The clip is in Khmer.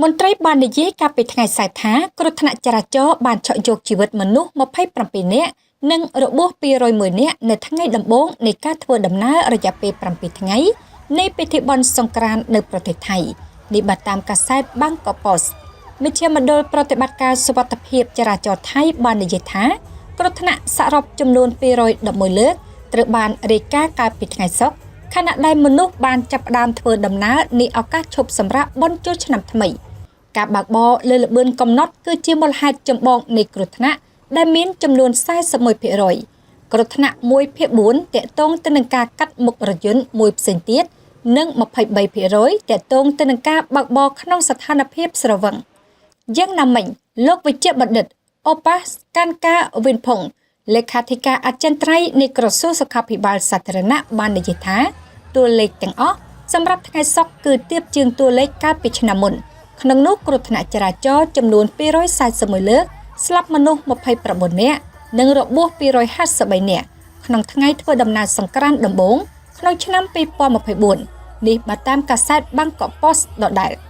មន្ត្រីបាននិយាយកាលពីថ្ងៃសៅរ៍ថា គ្រោះថ្នាក់ចរាចរណ៍បានឆក់យកជីវិតមនុស្ស27នាក់ និងរបួស201នាក់នៅថ្ងៃដំបូងនៃការធ្វើដំណើររយៈពេល7ថ្ងៃនៃពិធីបុណ្យសង្ក្រាន្តនៅប្រទេសថៃនេះបើតាមកាសែត Bangkok Post។ មជ្ឈមណ្ឌលប្រតិបត្តិការសុវត្ថិភាពចរាចរណ៍ថៃបាននិយាយថា គ្រោះថ្នាក់សរុបចំនួន211លើកត្រូវបានរាយការណ៍កាលពីថ្ងៃសុក្រ ខណៈដែលមនុស្សបានចាប់ផ្ដើមធ្វើដំណើរនាឱកាសឈប់សម្រាកបុណ្យចូលឆ្នាំថ្មី។ ការបើកបរលើល្បឿនកំណត់គឺជាមូលហេតុចម្បងនៃគ្រោះថ្នាក់ដែលមានចំនួន41%គ្រោះថ្នាក់1ភាគ4ទាក់ទងទៅនឹងការកាត់មុខរថយន្តមួយផ្សេងទៀត និង23%ទាក់ទងទៅនឹងការបើកបរក្នុងស្ថានភាពស្រវឹង។ យ៉ាងណាមិញ លោកវេជ្ជបណ្ឌិតអូប៉ាសកាន់កាវិនផុងលេខាធិការអចិន្ត្រៃយ៍នៃក្រសួងសុខាភិបាលសាធារណៈបាននិយាយថា តួលេខទាំងអស់សម្រាប់ថ្ងៃសុក្រគឺទាបជាងតួលេខកាលពីឆ្នាំមុន ក្នុងនោះគ្រោះថ្នាក់ចរាចរណ៍ចំនួន241លើក ស្លាប់មនុស្ស29នាក់ និងរបួស253នាក់ ក្នុងថ្ងៃធ្វើដំណើរសង្ក្រាន្តដំបូងក្នុងឆ្នាំ2024នេះបើតាមកាសែត Bangkok Post ដដែល។